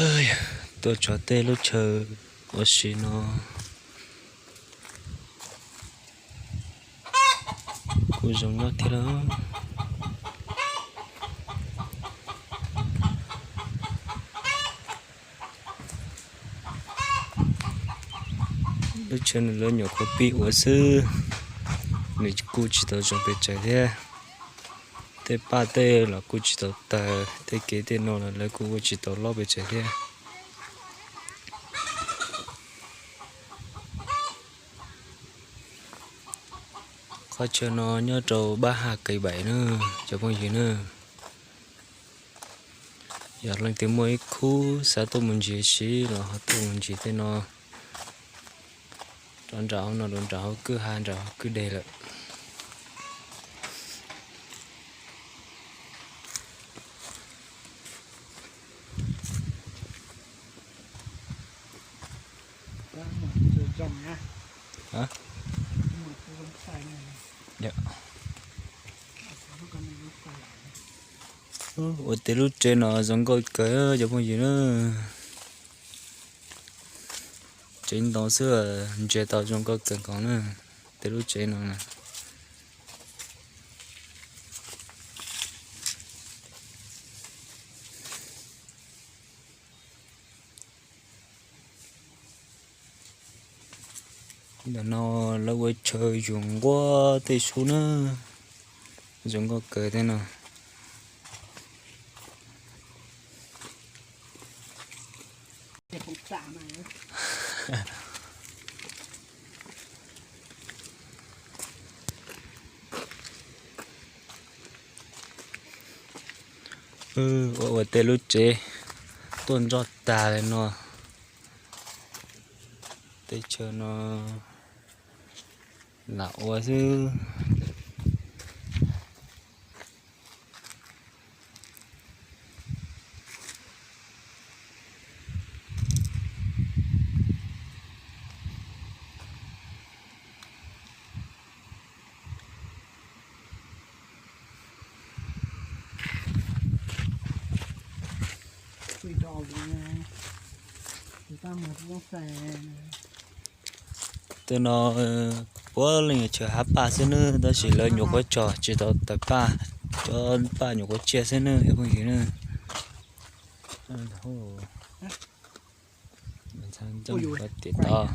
Tuaj txog tej lub chaw ua si no kuj zoo nyob thiab lawm. Lub chaw no lawv nyuam qhuav pib ua xwb, nws kuj tsis tau zoo pes tsawg thiab. Tej paj tej los kuj tsis tau tawg, tej kev tej no los lawv kuj ua tsis tau loj pes tsawg thiab. Qhov chaw no nyob rau Bab Haj Kev Baim na, cov phooj ywg na. Yog leej twg muaj ib khub xav tuaj mus ntsia siv los ho tuaj mus ntsia tej no. Rau nram hauv no, rau nram hauv kwj ha, nram hauv kwj deg lawm. Ua tej lub tsev no zoo nkauj kawg cov phooj ywg na. Tsev ntoo xwb ntsia tau zoo nkauj kawg nkaus na. Tej lub tsev no na. Ntawm no lawv ua chaw yuav nquab tej sub na, zoo nkauj kawg tej no. Ua ua tej lub tsev tuaj nroj tag li no. Teb chaws no lam ua xwb. Tej no puav leej yog chaw hab paj xwb nawb, tab sis lawv nyuam qhuav tso tsis tau tawg paj, cov paj nyuam qhuav tsiaj xwb nawb cov phooj ywg nawb. Tim tod.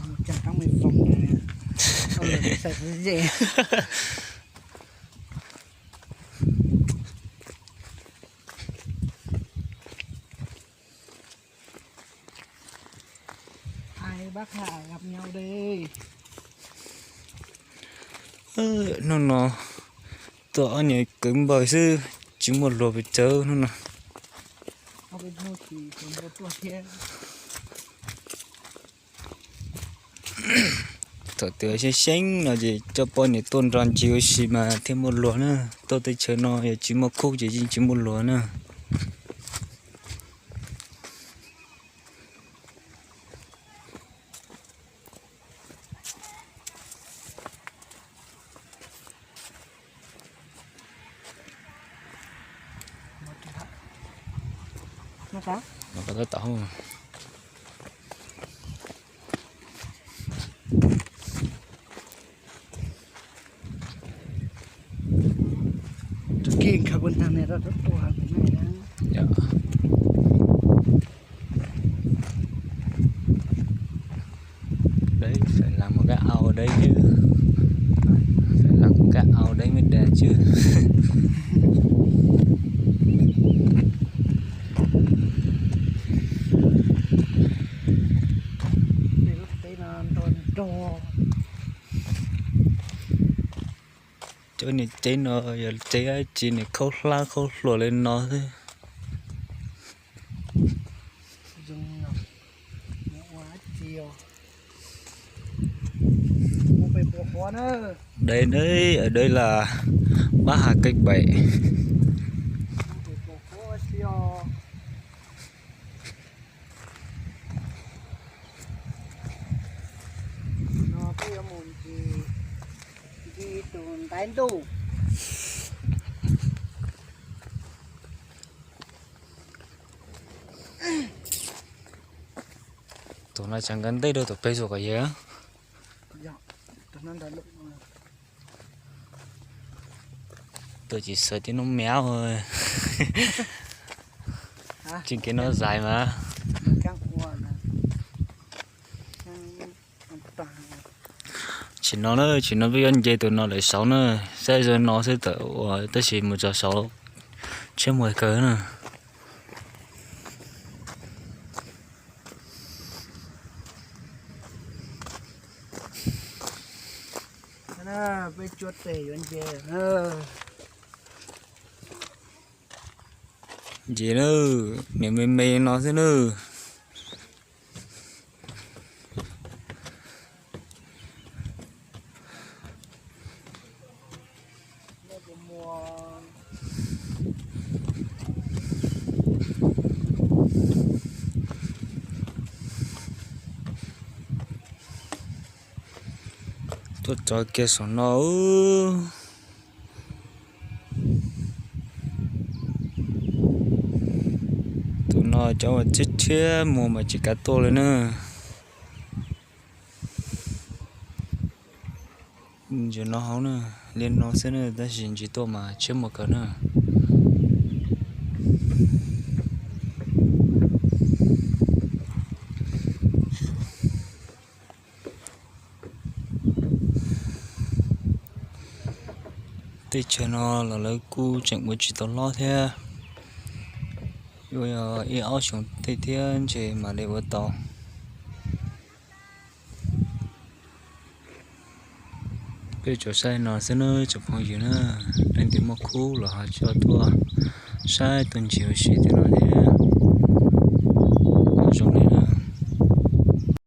Hnub no tuaj ob niag kwv npawg xwb, tsis muaj luag pes tsawg hnub no. Thaum twg xyoo xyoo no ces coj poj niam tuaj nrog ntsis ua si mas thiaj muaj luag na. Tuaj teb chaws no yog tsis muaj khub ces yeej tsis muaj luag na. Deb, phải làm một cái ao đấy chứ. Phải làm một cái ao đấy mới đẹp chứ. Cov niag tsev no yog tsev dab tsi, niag khaub hlab khaub hluas li no xwb. Đây đấy, ở đây là Bắc Hà Kênh Bảy. No peb yuav mus ncig tus ntaiv ntuj. Tus no tseem nqa ntej rau tus pem zuj kom yawg. Tus tsis xav tib nub mev. Tsis kev no zais mas. Tsim no na, tsim no peb yuav nce tus no lawm saud na, saib zoo no xwb tawm ua tab sis mus txog saud tshiab muag kawg na. Peb cuab tes yuav nce. Nce na, niam me me no xwb na. Tuaj txog kiag saum no. Tus no cov uas tshiab tshiab muag mas tsis kav tuaj li na. Ntsia no hauv na, li no xwb na tab sis ntsis tuaj mas tshiab muag kawg na. Teb chaws no los lawv kuj tseem ua tsis tau hlob thiab. Yuav yog ib ob xyoos tej thiab ntshe mam li ua tau. Peb tsuas saib no xwb na tsoom phooj ywg na, leej twg muaj khub los ho coj tuaj saib tuaj ntsis ua si thiab no thiab.